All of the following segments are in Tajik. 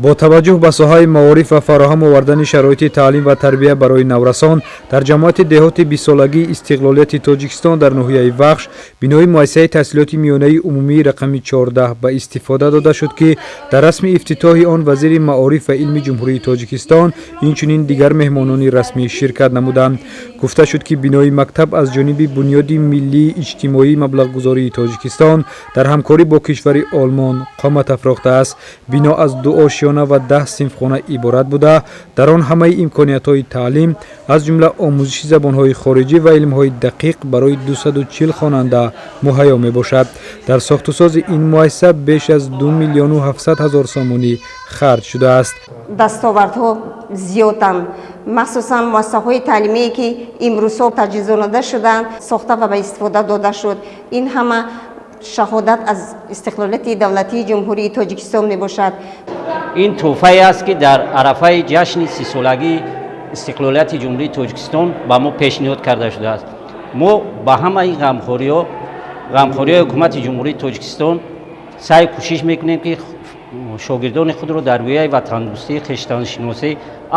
Бо таваҷҷӯҳ ба соҳаи маориф ва фароҳам овардани шароити таълим ва тарбия барои наврасон дар ҷамоати деҳоти 20-солагии истиқлолияти Тоҷикистон дар ноҳияи Вахш бинои муассисаи таҳсилоти миёнаи умумии рақами 14 ба истифода дода шуд, ки дар расми ифтитоҳи он вазири маориф ва илми Ҷумҳурии Тоҷикистон, инчунин дигар меҳмонони расмӣ ширкат намуданд. Гуфта шуд, ки бинои мактаб аз ҷониби Бунёди миллии иҷтимоии маблағгузории Тоҷикистон дар ҳамкорӣ бо кишвари Олмон қомат афрохтааст. Бино аз ду ошёна ва 10 синфхона иборат буда, дар он ҳамаи имкониятҳои таълим, аз ҷумла омӯзиши забонҳои хориҷӣ ва илмҳои дақиқ барои 240 хонанда муҳайё мебошад. Дар сохтусози ин муассиса беш аз 2 миллиону 700 ҳазор сомонӣ харҷ шудааст. Дастовардҳо зиёданд, махсусан муассисаҳои таълимие, ки имрӯзҳо таҷҳизонида шуданд, сохта ва ба истифода дода шуд. Ин ҳама шаҳодат аз истиқлолияти давлатии Ҷумҳурии Тоҷикистон мебошад. Ин тӯҳфае аст, ки дар арафаи ҷашни 30-солагии истиқлолияти Ҷумҳурии Тоҷикистон ба мо пешниҳод карда шудааст. Мо ба ҳамаи ғамхориҳои ҳукумати Ҷумҳурии Тоҷикистон саъй кӯшиш мекунем, ки шогирдони худро дар рӯҳияи ватандӯстӣ, хештаншиносӣ,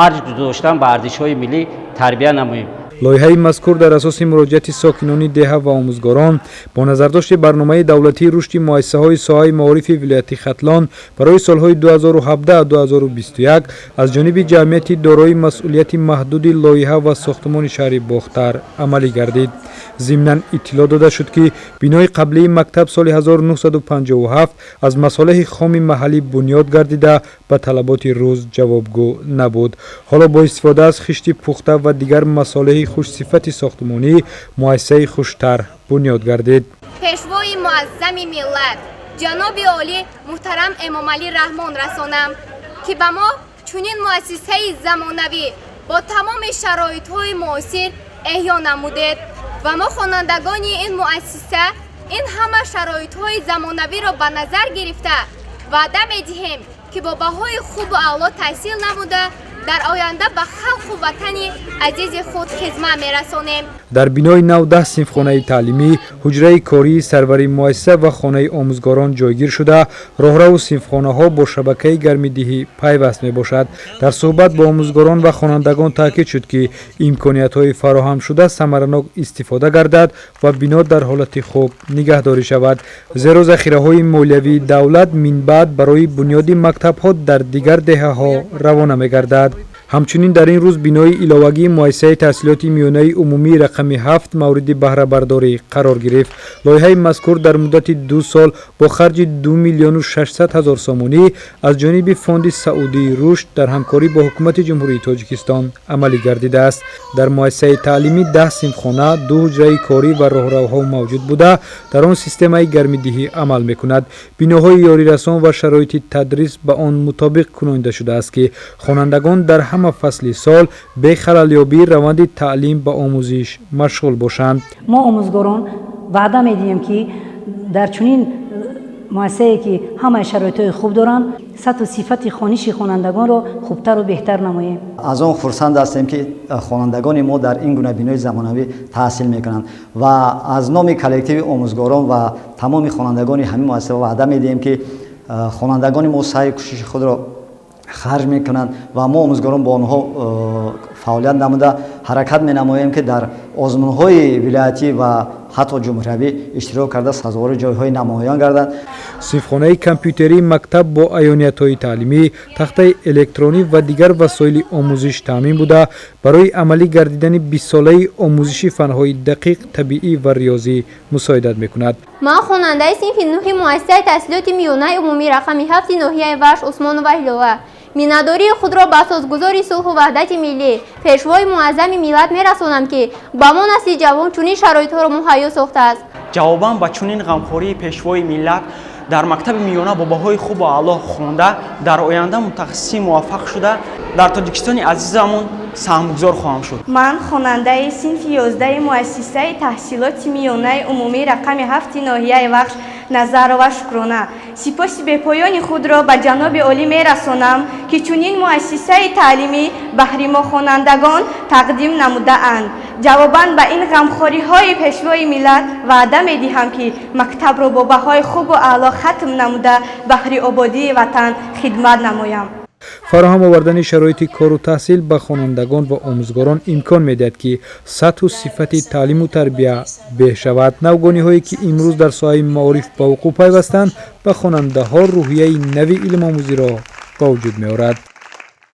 арҷ гузоштан ба арзишҳои миллӣ тарбия намоем. Лоиҳаи мазкур дар асоси муроҷиати сокинони деҳа ва омӯзгорон бо назардошти барномаи давлатии рушди муассисаҳои соҳаи маорифи вилояти Хатлон барои солҳои 2017-2021 аз ҷониби ҷамъияти дорои масъулияти маҳдуди «Лоиҳа ва сохтмони шаҳри Бохтар» амалӣ гардид. Зимнан иттилоъ дода шуд, ки бинои қаблии мактаб соли 1957 аз масолеҳи хоми маҳаллӣ бунёд гардида, ба талаботи рӯз ҷавобгӯ набуд. Ҳоло бо истифода аз хишти пухта ва дигар масолеҳи хушсифати сохтмонӣ муассисаи хуштар бунёд гардид. Пешвои муаззами миллат, ҷаноби олӣ муҳтарам Эмомалӣ Раҳмон расонам, ки ба мо чунин муассисаи замонавӣ бо тамоми шароитҳои муосир эҳё намудед ва мо, хонандагони ин муассиса, ин ҳама шароитҳои замонавиро ба назар гирифта, ваъда медиҳем, ки бо баҳои хубу аъло таҳсил намуда, дар оянда ба халқу ватани азизи худ хизмат мерасонем. Дар бинои нав 10 синфхонаи таълимӣ, ҳуҷраи кории сарвари муассиса ва хонаи омӯзгорон ҷойгир шуда, роҳраву синфхонаҳо бо шабакаи гармидиҳӣ пайваст мебошад. Дар суҳбат бо омӯзгорон ва хонандагон таъкид шуд, ки имкониятҳои фароҳамшуда самаранок истифода гардад ва бино дар ҳолати хуб нигаҳдорӣ шавад, зеро захираҳои молиявии давлат минбаъд барои бунёди мактабҳо дар дигар деҳаҳо равона мегардад. Ҳамчунин дар ин рӯз бинои иловагии муассисаи таҳсилоти миёнаи умумии рақами 7 мавриди баҳрабардорӣ қарор гирифт. Лоиҳаи мазкур дар муддати 2 сол бо харҷи 2 миллиону 600 ҳазор сомонӣ аз ҷониби Фонди Саудии рушд дар ҳамкорӣ бо ҳукумати Ҷумҳурии Тоҷикистон амалӣ гардидааст. Дар муассисаи таълимӣ 10 синфхона, ду ҳуҷраи корӣ ва роҳравҳо мавҷуд буда, дар он системаи гармидиҳӣ амал мекунад. Биноҳои ёрирасон ва шароити тадрис ба он мутобиқ кунонида шудааст, ки хонандагон дар ҳама фасли сол бехалалёбии раванди таълим ба омӯзиш машғул бошанд. Мо, омӯзгорон, ваъда медиҳем, ки дар чунин муассисае, ки ҳамаи шароитҳои хуб доранд, сатҳу сифати хониши хонандагонро хубтару беҳтар намоем. Аз он хурсанд ҳастем, ки хонандагони мо дар ин гуна бинои замонавӣ таҳсил мекунанд, ва аз номи коллективи омӯзгорон ва тамоми хонандагони ҳамин муассиса ваъда медиҳем, ки хонандагони мо саъю кӯшиши худро харҷ мекунанд ва мо, омӯзгорон, бо онҳо фаъолият намуда, ҳаракат менамоем, ки дар озмунҳои вилоятӣ ва ҳатто ҷумҳуриявӣ иштирок карда, сазовори ҷойҳои намоён гарданд. Синфхонаи компютерии мактаб бо аёниятҳои таълимӣ, тахтаи электронӣ ва дигар васоили омӯзиш таъмин буда, барои амалӣ гардидани 20-солаи омӯзиши фанҳои дақиқ, табиӣ ва риёзӣ мусоидат мекунад. Ман хонандаи синфи нӯҳи муассисаи таҳсилоти миёнаи умумӣ рақами 7-и ноҳияи Вахш Усмонова Ҳилола миннатдории худро ба асосгузори сулҳу ваҳдати миллӣ, Пешвои муаззами миллат мерасонам, ки ба мо, насли ҷавон, чунин шароитҳоро муҳайё сохтааст. Ҷавобан ба чунин ғамхории Пешвои миллат дар мактаби миёна бо баҳои хубу аъло хонда, дар оянда мутахассиси муваффақ шуда, дар Тоҷикистони азизамон саҳмгузор хоҳам шуд. Ман хонандаи синфи 11-и муассисаи таҳсилоти миёнаи умумӣ рақами 7-и ноҳияи Вахш Назарова Шукрона сипоси бепоёни худро ба ҷаноби олӣ мерасонам, Ки чунин муассисаи таълимӣ баҳри мо хонандагон тақдим намудаанд. Ҷавобан ба ин ғамхориҳои Пешвои миллат ваъда медиҳам, ки мактабро бо баҳои хубу аъло хатм намуда, баҳри ободии ватан хидмат намоям. Фароҳам овардани шароити кору таҳсил ба хонандагон ва омӯзгорон имкон медиҳад, ки сатҳу сифати таълиму тарбия беҳ шавад. Навгониҳое, ки имрӯз дар соҳаи маориф ба вуқӯъ пайвастанд, ба хонандаҳо рӯҳияи нави илмомӯзиро ба вуҷуд меорад.